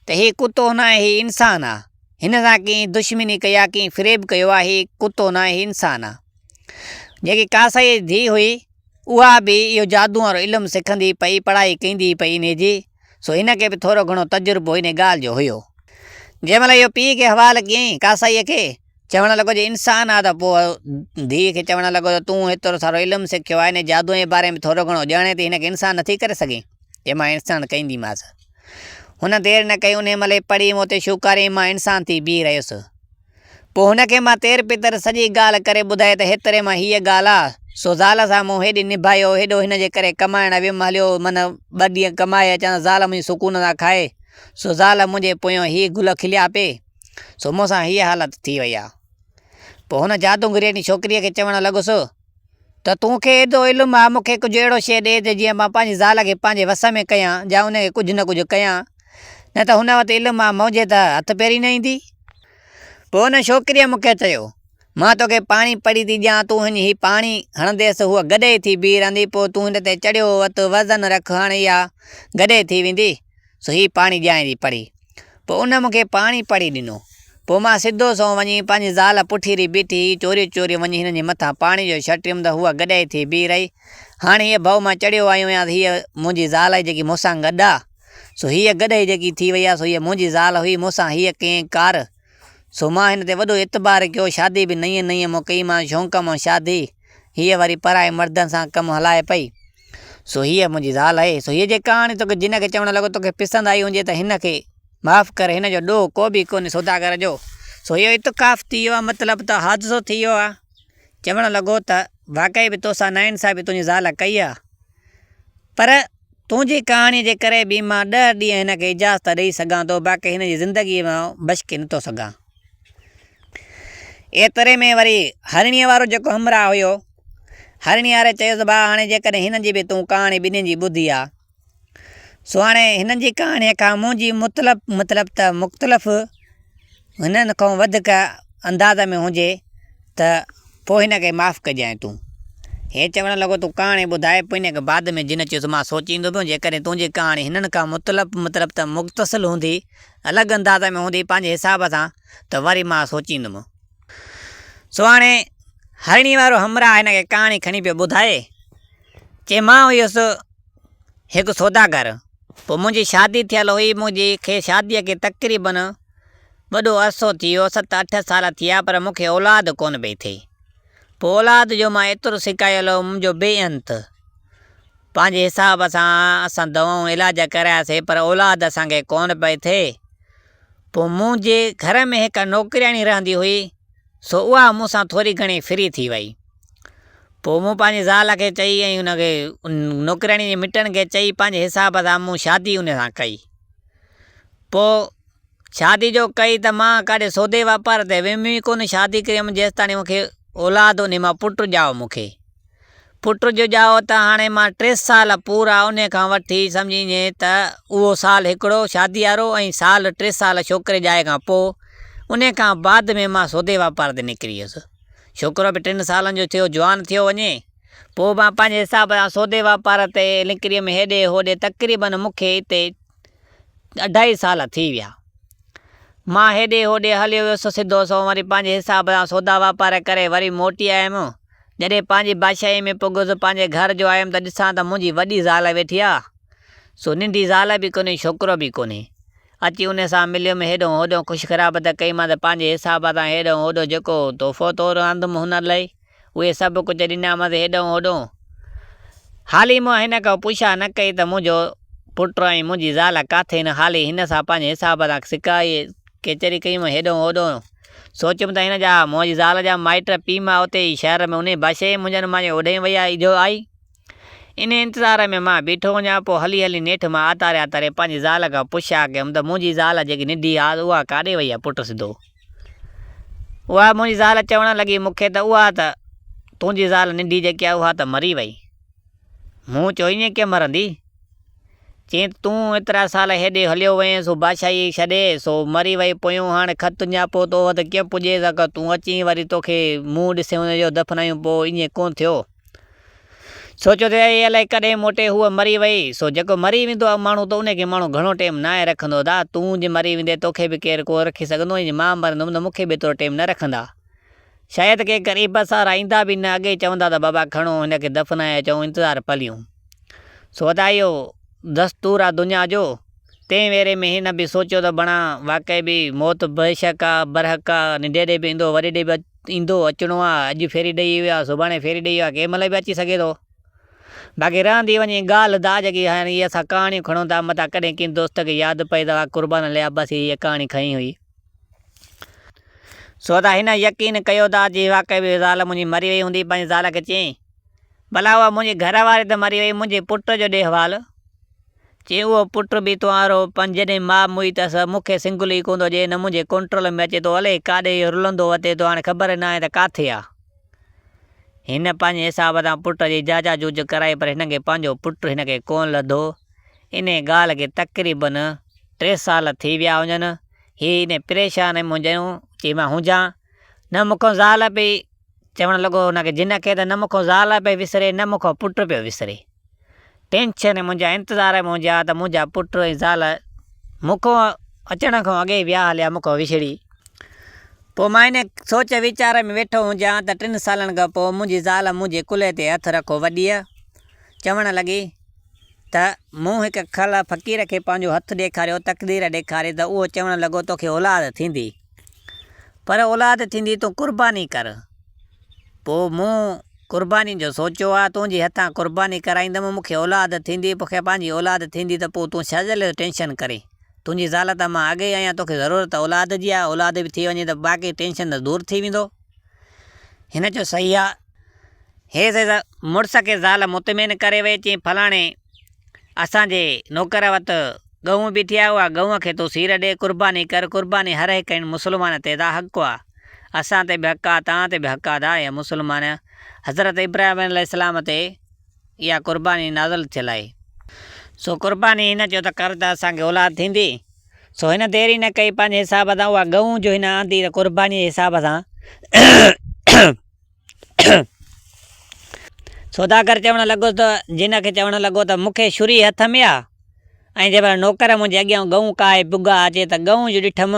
ته هي ڪتو ناهي هي انسان آ. هن سان ڪنهن دشمني ڪئي آ، ڪنهن فريب ڪيو آ، هي ڪتو ناهي هي انسان آ. جيڪي ڪاسائيء جي ڌيء هئي، اها به اهو جادوء وارو علم سکندي پئي، پڙهائي ڪندي پئي انهيء جي، سو هن کي به ٿورو گهڻو تجربو انهيء ڳالهه جو هيو. جنهن مهل اهو پيء کي حوال ڪيائين، ڪاسائيء کي، چوڻ لڳو جي انسان آ ته پوء ڌيء کي چوڻ لڳو ته تون هيترو سارو علم سکيو آ، انهيء جادوء جي باري ۾ ٿورو گهڻو ڄاڻين ٿي، هن کي انسان نٿي ڪري سگهين؟ چي مان انسان ڪنديمانس. هن دير نه ڪئي، انهيء مهل ئي پڙهي مون تي شوڪاريائين، مان انسان ٿي بيهي رهيس. پوء هن کي مان تير پتر سڄي ڳالهه ڪري ٻڌائي ته هيتري مان هيء ڳالهه آ، سو زال سان مون هيڏي نڀايو، هيڏو هن جي ڪري ڪمائڻ ويم هليو، من ٻه ڏينهن ڪمائي اچان ته زال منهنجي سڪون سان کائي، سو زال منهنجي پويان هي گل کليا پئي، سو مون سان هيء حالت ٿي وئي آ. پوء هن جادوگرياڻي ڇوڪريء کي چوڻ لڳس. ته تون کي ايڏو علم آ، مون کي ڪجهه اهڙو شيء ڏي ته جيئن مان پنهنجي زال کي پنهنجي وس ۾ ڪيان يا ان کي ڪجهه نه ڪجهه ڪيان، نه ته هن وٽ علم آ، منهنجي ته هٿ پير ئي نه ايندي. پوء ان ڇوڪريء مون کي چيو، مان توکي پاڻي پڙي ٿي ڏيان، تون هن هي پاڻي هڻنديس، هوء گڏهي ٿي بيهي رهندي، پوء تون هن تي چڙهيو وت، وزن رک، هاڻ اها گڏهي ٿي ويندي. سو هي پاڻي ڏيانء ٿي پڙهي. پوء ان مون کي پاڻي پڙهي ڏنو. پوء مان سڌو سنئون وڃي پنهنجي زال پٺيري بيٺي هئي، چوري چوري وڃي هنن جي مٿان پاڻي جو ڇٽيم ته هوء گڏهي ٿي بيهي رهي. هاڻي هيء ڀؤ مان چڙهيو آيو آهيان ته هيء منهنجي زال آهي جيڪي مون سان گڏ آ. سو هيء گڏهي جيڪي ٿي وئي آ سو هيء منهنجي زال هئي، مون سان هيء ڪئين ڪار. سو مان هن تي وڏو اعتبار ڪيو، شادي به نئين نئين مون ڪئي، مان شونق مان شادي، هيء وري پرائي مردن سان ڪم هلائي پئي. سو هيء منهنجي زال آهي. سو هيء جي ڪهاڻي توکي جن کي چوڻ لڳو توکي پسند آئي هجي ته هن کي معاف ڪر، هن جو ڏوهه ڪو به ڪونهي سوداگر جو. سو اهو اتقاف ٿي ويو آهي مطلب ته حادثو ٿي ويو آهي. چوڻ لڳو ته واقعي به توسان ناانصافي تنهنجي زال ڪئي آهي. پر تنهنجي ڪهاڻيء جي ڪري به مان ڏهه ڏينهن هن کي اجازت ڏئي سگهان ٿو باقي هن جي زندگيء مان بشڪي نٿو سگهان. ايتري ۾ وري هرڻيء وارو جيڪو همراهه هيو، هرڻيء واري چيس ته ڀاء هاڻي جيڪڏهن هنن جي به تون ڪهاڻي ٻنهين جي ٻڌي آ، سو هاڻي هنن جي ڪهاڻيء کان منهنجي مطلب مطلب ته مختلف هنن کان وڌڪ انداز ۾ هجي ته پوء هن کي معاف ڪجانء تون. هي چوڻ لڳو تون ڪهاڻي ٻڌاء پوء هن کي بعد ۾ جن چيس مان سوچيندو پيو جيڪڏهن تنهنجي ڪهاڻي هنن کان مطلب مطلب ته مختصل هوندي الڳ انداز ۾ هوندي پنهنجي حساب سان ته وري مان سوچيندم. سو هاڻي هرڻي وارو همراهه هن کي ڪهاڻي کڻي پيو ٻڌائي. چي مان هيس هڪ سوداگر. پوء منهنجي شادي ٿيل هئي. منهنجي کي شاديء کي تقريباً وڏو عرصو ٿي ويو، ست اٺ سال ٿي ويا پر مون کي اولاد ڪونه پئي ٿئي. پوء اولاد جو مان ايترو سڪايل هوم جو بي انت. پنهنجي حساب سان اسان دوائون علاج ڪراياسين پر اولاد اسان کي ڪونه پئي ٿئي. پوء منهنجي گهر ۾ هڪ نوڪرياڻي رهندي هئي، سو اها مون سان ٿوري گهڻي فري ٿي وئي. پوء مون پنهنجي زال کي چئي ۽ ان کي نوڪرياڻي جي مٽن کي چئي پنهنجي حساب سان مون شادي ان سان ڪئي. پوء شادي جو ڪئي ته مان ڪاڏي سودي واپار تي ويم ئي ڪونه، شادي ڪريم جيستاڻي مون کي اولاد انهي مان پٽ ڄائو مون کي. پٽ جو ڄائو ته هاڻي مان ٽي سال پورا انهي کان وٺي سمجهين ته اهو سال هڪڙو شادي وارو ۽ سال ٽي سال ڇوڪري ڄائي کان پوء انهي کان بعد ۾ مان سودي واپار تي نڪري ويس. ڇوڪرو به ٽن سالن جو ٿيو جوان ٿيو وڃي. پوء مان پنهنجي حساب سان سودي واپار تي نڪريم هيڏي هوڏي تقريبن مون کي اتي اڍائي سال ٿي ويا. مان هيڏي هوڏي هليو ويس سڌو سنئون وري پنهنجي حساب سان سودا واپار ڪري وري موٽي آيم. جڏهن پنهنجي بادشاهيء ۾ پڳس، پنهنجي گهر جو آيم ته ڏسان ته منهنجي وڏي زال ويٺي آ. سو ننڍي زال به ڪونهي ڇوڪرو به ڪونهي. اچي ان سان مليم هيڏهون هوڏهون خوش خرابت ڪئيمانس پنهنجي حساب سان هيڏهون هوڏهون جيڪو تحفو طور آندم هن لئي. اهي سڀ ڪجهه ڏنامانس هيڏهون هوڏهون. حالي مون هن کان پڇا نه ڪئي ته منهنجو پٽ ۽ منهنجي زال ڪاٿي آهن. حالي هن سان پنهنجي حساب سان سڪائي ڪچهري ڪيم هيڏهون هوڏهون. سوچيم ته هن جا منهنجي زال جا مائٽ پيء ماء اتي ئي شهر ۾ انهي بادشاهيء ۾ هجن مان جو اوڏهين وئي آهي جو آئي. انهي انتظار ۾ مان بيٺو هجان. پوء هلي هلي نيٺ مان آتاري آتاري پنهنجي زال کان پڇا ڪيم ته منهنجي زال جيڪي ننڍي آ اها ڪاڏي وئي آهي پٽ سڌو. اها منهنجي زال چوڻ لڳي مون کي ته اها ته تنهنجي زال ننڍي جيڪي آهي اها ته مري وئي. مون چيو ائين ڪيئن مرندي؟ چيائين ته تون ايترا سال هيڏي هليو وئين سو بادشاهي ڇڏي سو مري وئي پويون هاڻ خط نياپو تو وٽ ڪيئن پڄي ته تون اچين وري توکي منهن ڏسي ان جو دفنايون پوء ائين ڪونه ٿيو. سوچيو ته اي الائي ڪڏهن موٽي هوء مري وئي، سو جيڪو مري ويندو آهي ماڻهو ته ان کي ماڻهو گهڻو ٽيم ناهي رکندو ادا، تون جي مري ويندين توکي به ڪير ڪو رکي سگهندو ۽ جي مان مرندم ته مون کي به ايترو ٽيم نه رکندا. شايد ڪي قريب سارا ايندا به نه اڳي ئي چوندا ته بابا کڻو هن کي دفنائي اچون انتظار پليون. سو ادا اهو دستور آ دنيا جو، تنهن ويري ۾ هن به سوچيو ته بڻا واقعي به موت بيشڪ آ برحق آ ننڍي ڏي به ايندو وڏي ڏي به ايندو اچڻو آ، اڄ ڦيري ڏئي ويو آ، سڀاڻي ڦيري ڏئي ويو آ، ڪنهن مهل به اچي سگهي ٿو. باقي رهندي وڃي ڳالهه دا جيڪي هاڻي هي اسان ڪهاڻيون کڻون ٿا، متان ڪڏهن ڪنهن دوست کي ياد پئي ته واهه قربان علي عباسي هيء ڪهاڻي کنئي هئي. سو ادا هن يقين ڪيو ته جي واقعي به زال منهنجي مري وئي هوندي، پنهنجي زال کي چيائين، ڀلا اها منهنجي گهر واري ته مري وئي، منهنجي پٽ جو ڏي حوال. چي اهو پٽ به تنهارو پن جڏهن ماء موئي ته مون کي سنگل ئي ڪونه ٿو ڏئي نه منهنجي ڪنٽرول ۾ اچي ٿو الائي ڪاڏي رلندو وتي ٿو هاڻي خبر ئي ناهي ته ڪاٿي آ. هن پنهنجي حساب سان پٽ جي جاچا جوچ ڪرائي پر هن کي پنهنجو پٽ هن کي ڪونه لڌو. انهي ڳالهه کي تقريبن ٽي سال ٿي ويا هجن. هي انهي پريشان ۾ هجن چي مان هجان نه مون کان زال پئي چوڻ لڳو هن کي جن کي ته نه مون کان زال پئي وسري نه مون کان پٽ پيو وسري. ٽينشن منهنجا انتظار منهنجا ته منهنجا پٽ ۽ زال مون کان اچڻ کان اڳي ئي ويا هليا مون کان وڇڙي. پوء مان ان سوچ ويچار ۾ ويٺو هجان ته ٽن سالن کان پوء منهنجي زال منهنجي ڪلهي تي هٿ رکو وڏيء چوڻ لڳي ته مون هڪ کل فقير کي پنهنجو هٿ ڏيکاريو تقدير ڏيکاري ته اهو چوڻ لڳو توکي اولاد ٿيندي پر اولاد ٿيندي تون قرباني ڪر. پوء مون قرباني جو سوچيو آ، تنهنجي هٿان قرباني ڪرائيندم، مون کي اولاد ٿيندي، مون کي پنهنجي اولاد ٿيندي ته پوء تون ڇا جي لاء ٽينشن ڪرين؟ تنهنجي زال ته مان اڳي ئي آهيان، توکي ضرورت اولاد جي آ، اولاد به ٿي وڃي ته باقي ٽينشن ته دور ٿي ويندو. هن چيو صحيح آ. هي مڙس کي زال مطمئن ڪري وئي، چيائين فلاڻي اسان جي نوڪر وٽ ڳئون بيٺي آهي، اها ڳئون کي تون سير ڏي، قرباني ڪر، قرباني هر هڪ مسلمان تي ته حق آ، اسان تي به حق آ، توهان تي به حق آ ته اي مسلمان حضرت ابراهيم عليه السلام تي اها قرباني نازل ٿيل آهي. سو قرباني هن چيو ته ڪر ته اسان کي اولاد ٿيندي، سو هن دير ئي نه ڪئي پنهنجي حساب سان اها ڳئون جو هن آندي ته قرباني جي حساب سان. سوداگر چوڻ لڳو ته جن کي چوڻ لڳو ته مون کي ڇري هٿ ۾ آ ۽ جنهن مهل نوڪر منهنجي اڳيان ڳئون ڪاهي پڳا اچي ته ڳئون جو ڏٺم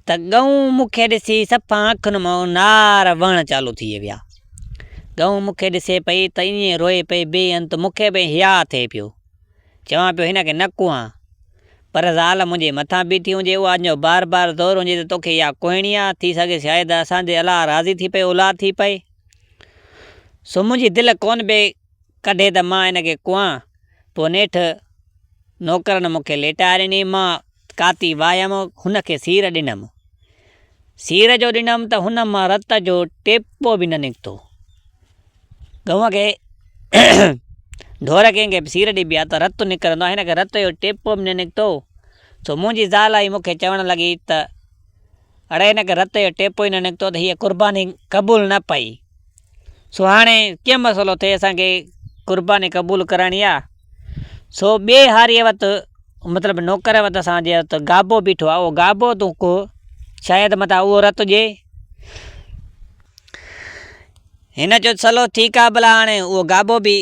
ته ڳئون مون کي ڏسي صفا اکين مان نار وهڻ چالو ٿي ويا. ڳئون مون کي ڏسي پئي ته ائين روئي پئي بي انت مون کي به حياء ٿئي پيو. چوان پيو هن کي نه ڪوهان. پر زال منهنجي مٿان بيٺي هجي، اها اڃو بار بار زور هجي ته توکي اها ڪوهڻي آ، ٿي سگهي شايد اسان جي الله راضي ٿي پئي اولاد ٿي پئي. سو منهنجي دل ڪونه پئي ڪڍي ته مان هن کي ڪوهان. پوء نيٺ نوڪرن مون کي ليٽائي ڏني، مان ڪاتي واهيم، هن کي سير ڏنم. سير جو ڏنم ته هن مان رت جو ٽيپو به نه نڪتو. ڳئون کي ڍور ڪنهن کي به سير ڏبي آهي ته رت نڪرندو آهي، هن کي رت جو ٽيپو به نه نڪتو. سو منهنجي زال آئي مون کي چوڻ لڳي ته اڙي هن کي رت جو ٽيپو ئي نه نڪتو ته هيء قرباني قبول نه پئي. سو هاڻي ڪيئن مسئلو ٿئي اسان کي قرباني قبول ڪرائڻي آ. سو ٻئي هاريء وٽ مطلب نوڪر وٽ اسان جي وٽ گابو بيٺو آ اهو گابو تون ڪوهه شايد متان اهو رت ڏئي. هن چيو ته سلو ٺيڪ آ ڀلا هاڻي اهو گابو به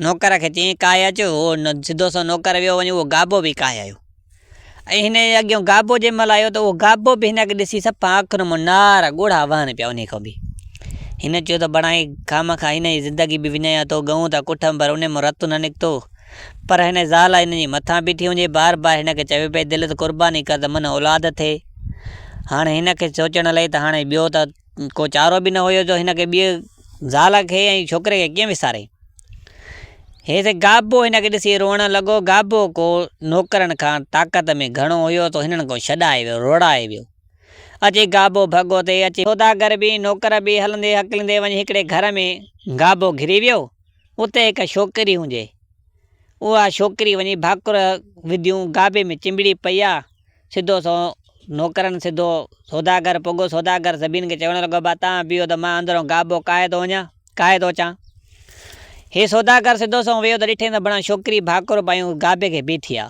نوڪر کي چيائين ڪاهي اچ اهو سڌو سنئون نوڪر ويو وڃي اهو گابو به ڪاهي آيو ۽ هن جي اڳيان گابو جنهن مهل آيو ته اهو گابو به هن کي ڏسي صفا اکين مان نار ڳوڙها وهن پيا انهي کان به هن چيو ته بڻائي خامخواه هن جي زندگي به وڃايان ٿو ڳئون ته ڪٺم پر انهي مان رت نه نڪتو پر هن زال هن جي مٿان بيٺي هجي بار بار هن کي چوي پئي دل ته قرباني ڪر ته من اولاد ٿئي هاڻي هن کي سوچڻ لئي ته هاڻي ٻيو ته ڪو چارو به نه هيو جو هن کي ٻيء زال کي ۽ ڇوڪري کي ڪيئن وساري. هيس گابو هن کي ڏسي روئڻ لڳو. گابو ڪو نوڪرن کان طاقت ۾ گهڻو هيو سو هنن کان ڇڏائي ويو، روڙائي ويو. اچي گابو ڀڳو تي اچي سوداگر به نوڪر به هلندي هڪليندي وڃي هڪڙي گهر ۾ گابو گهري ويو. اتي هڪ ڇوڪري هجي. اها ڇوڪري وڃي ڀاڪر وڌيون گابي ۾ چنبڙي پئي آ. سڌو سنئون نوڪرن سڌو سوداگر پڳو. سوداگر زبين کي چوڻ لڳو، ابا تان بيهو ته مان اندرون گابو ڪاهي ٿو وڃان، ڪاهي ٿو اچان. هي سوداگر سڌو سنئون ويو ته ڏٺئين ته بڻا ڇوڪري ڀاڪر پايون گابي کي بيٺي آ.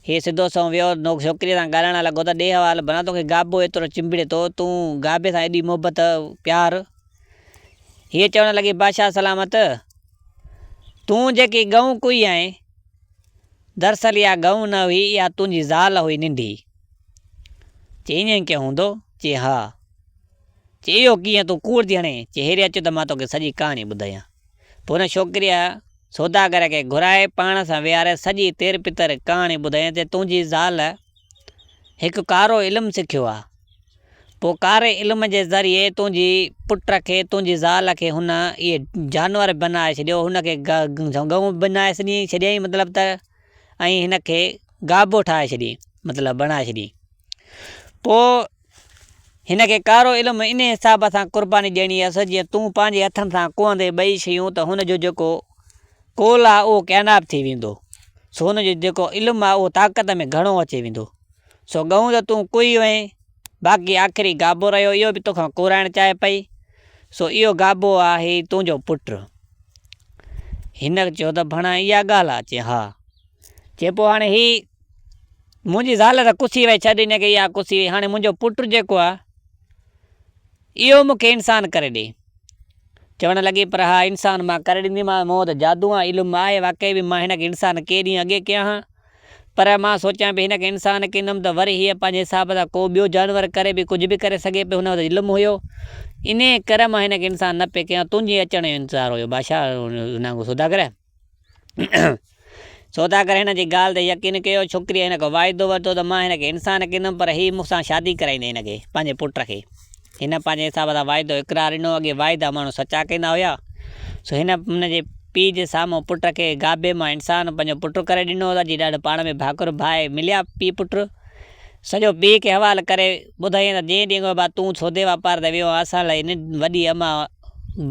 هي سڌو سنئون ويو ڇوڪريء سان ڳالهائڻ لڳو ته ڏي حوال بڻا توکي گابو ايترو چنبڙي ٿو، تون گابي سان ايڏي محبت، پيار. هيء چوڻ لڳي، بادشاهه سلامت! تون جيڪي ڳئون ڪوئي آهين، دراصل اها ڳئون نه هئي، اها تنهنجي زال هئي ننڍي. چي، ائين ڪيئن هوندو؟ چي، ها. چي، اهو ڪيئن؟ تون ڪوڙ ٿي هڻين. چي، هيڏي اچ ته مان توکي سڄي ڪهاڻي ٻڌايان. پوء هن ڇوڪريء سوداگر کي گهرائي پاڻ سان ويهاري سڄي تير پتر ڪهاڻي ٻڌايائين ته تنهنجي زال هڪ ڪارو علم سکيو آ. پوء ڪاري علم جي ذريعي تنهنجي پٽ کي، تنهنجي زال کي هن اهي جانور بنائي ڇڏيو، هن کي ڳئون بنائي ڇڏيائين مطلب ته ۽ هن کي گابو ٺاهي ڇڏيائين مطلب بڻائي ڇڏيائين. پوء هن کي ڪارو علم انهي حساب سان قرباني ڏيڻي هيس جيئن تون پنهنجي هٿن سان ڪوهندي ٻئي شيون ته هن جو جيڪو قول آ اهو ڪيناب ٿي ويندو. سو هن جو جيڪو علم آ اهو طاقت ۾ گهڻو اچي ويندو. سو ڳئون ته تون ڪوهي وئين، باقي آخري گابو رهيو اهو به توکان ڪوهرائڻ چاهي پئي. سو اهو گابو آ هي تنهنجو پٽ. هن چيو ته ڀڻا اها ڳالهه آ؟ چي ها. چي پوء هاڻي هي منهنجي زال ته ڪسي وئي ڇڏ هن کي اها ڪسي وئي هاڻي منهنجو پٽ جيڪو آ اهو مون کي انسان ڪري ڏي. چوڻ لڳي پر ها انسان مان ڪري ڏينديمانس مون وٽ جادو ۽ علم آهي واقعي به مان هن کي انسان ڪي ڏينهن اڳي ڪيان ها پر مان سوچيان پئي هن کي انسان ڪندم ته وري هيء پنهنجي حساب سان ڪو ٻيو جانور ڪري به ڪجهه به ڪري سگهي پئي هن وٽ علم هيو انهيء ڪري مان هن کي انسان نه پئي ڪيان تنهنجي اچڻ جو انتظار هيو بادشاهه سوداگر سوداگر هن جي ڳالهه تي يقين ڪيو. ڇوڪريء هن کان واعدو ورتو ته مان هن کي انسان ڪندم پر هي مون سان شادي ڪرائيندي هن کي پنهنجي پٽ کي. هن پنهنجي حساب سان واعدو اقرار ڏنو. اڳي واعدا ماڻهو سچا ڪندا هيا. سو هن هن جي پيء جي سامهون پٽ کي گابي مان انسان پنهنجو پٽ ڪري ڏنو. اچي ڏاڍو پاڻ ۾ ڀاڪر ڀائي مليا پيء پٽ. سڄو پيء کي حوال ڪري ٻڌايائين ته جنهن ڏينهن کان بعد تون سودي واپار تي ويو آهين، اسان لاء هن وڏي امان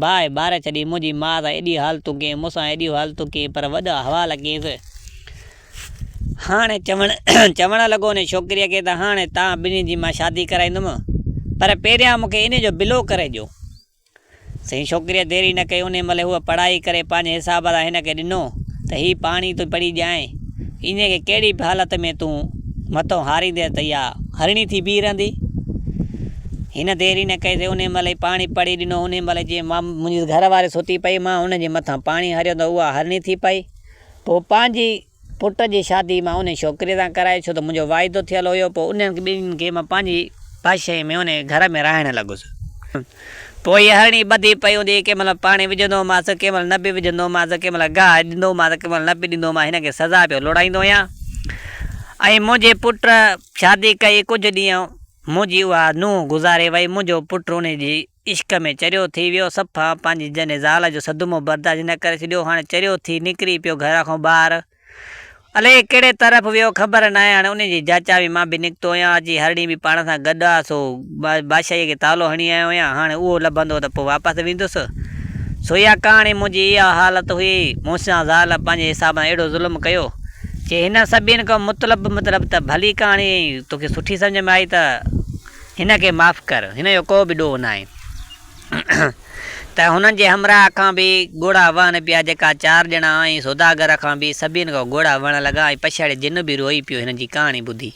باهه ٻاري ڇڏي، منهنجي ماء سان ايڏيون حالتون ڪيئين، مون سان ايڏيون حالتون ڪيئين، پر وڏا حوال ڪيس. هاڻي چوڻ چوڻ لڳو ان ڇوڪريء کي ته هاڻي توهان ٻنهي جي مان شادي ڪرائيندم، پر پهريان مون کي انهي جو بلو ڪري ڏيو. سائين ڇوڪريء دير ئي نه ڪئي، انهيء مهل هوء پڙهائي ڪري پنهنجي حساب سان هن کي ڏنو ته هي پاڻي تون پڙهي ڏيانء، انهيء کي ڪهڙي به حالت ۾ تون مٿو هاريندين ته اها هرڻي ٿي بيهي رهندي. هن دير ئي نه ڪئي سي انهيء مهل ئي پاڻي پڙهي ڏنو، انهيء مهل جيئن مان منهنجي گهر واري ستي پئي، مان ان جي مٿان پاڻي هريو ته اها هرڻي ٿي پئي. پوء پنهنجي پٽ جي شادي مان انهي ڇوڪريء سان ڪرائي، ڇو ته منهنجو واعدو ٿيل هيو. پوء انهن ٻنهين کي مان پنهنجي بادشاهيء ۾ انهي گهر ۾ رهائڻ لڳس. پوء هيء هرڻي ٻڌي پئي هوندي هئي، ڪنهن مهل پاڻي وجهندو هومانس، ڪنهن مهل نه به وجهندو هومانس، ڪنهن مهل گاهه ڏيندو هومانس، ڪنهن مهل نه به ڏيندو هومانس، هن کي سزا پيو لوڙائيندو هيان. ۽ منهنجي پٽ شادي ڪئي ڪجهه ڏينهن منهنجي اها نونهن گذاري وئي منهنجو پٽ انهي جي عشق ۾ چريو ٿي ويو صفا پنهنجي جنهن زال جو صدمو برداشت نه ڪري ڇڏيو هاڻي چريو ٿي نڪري پيو گهر کان ٻاهر الائي ڪهڙي طرف ويو خبر ناهي هاڻي انهي جي جاچاوي مان به نڪتو آهيان اچي هرڻي به پاڻ سان گڏ آ سو بادشاهي کي تالو هڻي آيو آهيان هاڻي اهو لڀندو ته پوء واپس ويندس سو اها ڪهاڻي منهنجي اها حالت هئي مون سان زال پنهنجي حساب سان اهڙو ظلم ڪيو چي هن سڀين کان مطلب مطلب ته ڀلي ڪهاڻي توکي سٺي سمجهه ۾ آئي ته هن کي معاف ڪر هن جو ڪو به ڏوهه ناهي. ته هنن جي همراهه کان به ڳوڙها وهن پيا، جيڪا چار ڄڻا ۽ سوداگر کان به سڀين کان ڳوڙها وهڻ لڳا ۽ پڇاڙي جن به روئي پيو هن جي ڪهاڻي ٻڌي.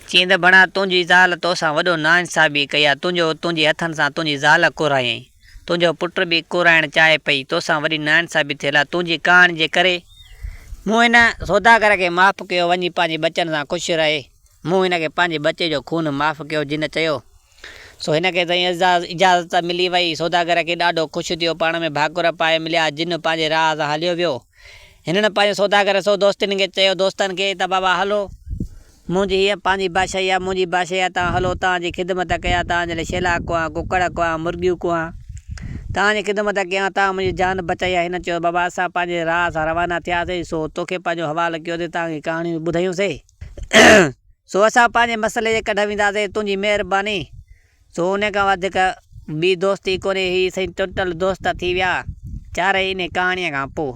چيائين ته ڀڻا تنهنجي زال توسان وڏو ناانصافي ڪئي آ، تنهنجو تنهنجي هٿن سان تنهنجي زال ڪورايائين، تنهنجو پٽ به ڪورائڻ چاهي پئي، توسان وڏي ناانصافي ٿيل آ، تنهنجي ڪهاڻي جي ڪري مون هن سوداگر کي معاف ڪيو، وڃي پنهنجي ٻچن سان خوش رهي، مون هن کي پنهنجي ٻچي جو خون معاف ڪيو، جن چيو. سو هن کي سائين اجازت ملي وئي. سوداگر کي ڏاڍو خوش ٿيو. پاڻ ۾ ڀاڪر پائي مليا. جن پنهنجي راهه سان هليو ويو. هنن پنهنجي سوداگر سو دوستن کي چيو دوستن کي ته بابا هلو. منهنجي هيء پنهنجي بادشاهي آهي، منهنجي بادشاهي آهي، توهان هلو، توهان جي خدمت ڪيان، توهان جي لاء شيلا ڪهان، ڪڪڙ ڪهان، مرغيون ڪهان، توهان جي خدمت ڪيان، توهان منهنجي جان بچائي آهي. هن چيو بابا اسان پنهنجي راهه سان روانا ٿياسين، سو توکي پنهنجو حوال ڪيوسين، توهان کي ڪهاڻيون ٻڌايون سي. سو اسان پنهنجي مسئلي جي ڪڍ وينداسين، تنهنجي مهرباني. سو انهي کان وڌيڪ ٻي دوستي ڪونهي، هي سائين ٽوٽل دوست ٿي ويا، چارئي انهي ڪهاڻيء کان پوء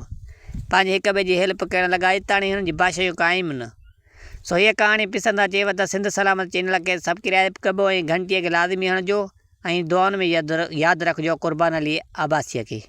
پنهنجي هڪ ٻئي جي هيلپ ڪرڻ لڳا، اتاڻي هنن جي بادشاهيون قائم نه. سو هيء ڪهاڻي پسند اچيو ته سنڌ سلامت چينل کي سبڪرائيب ڪبو ۽ گهنٽيء کي لازمي هڻجو ۽ دعائن ۾ ياد رکجو قربان علي عباسيء کي.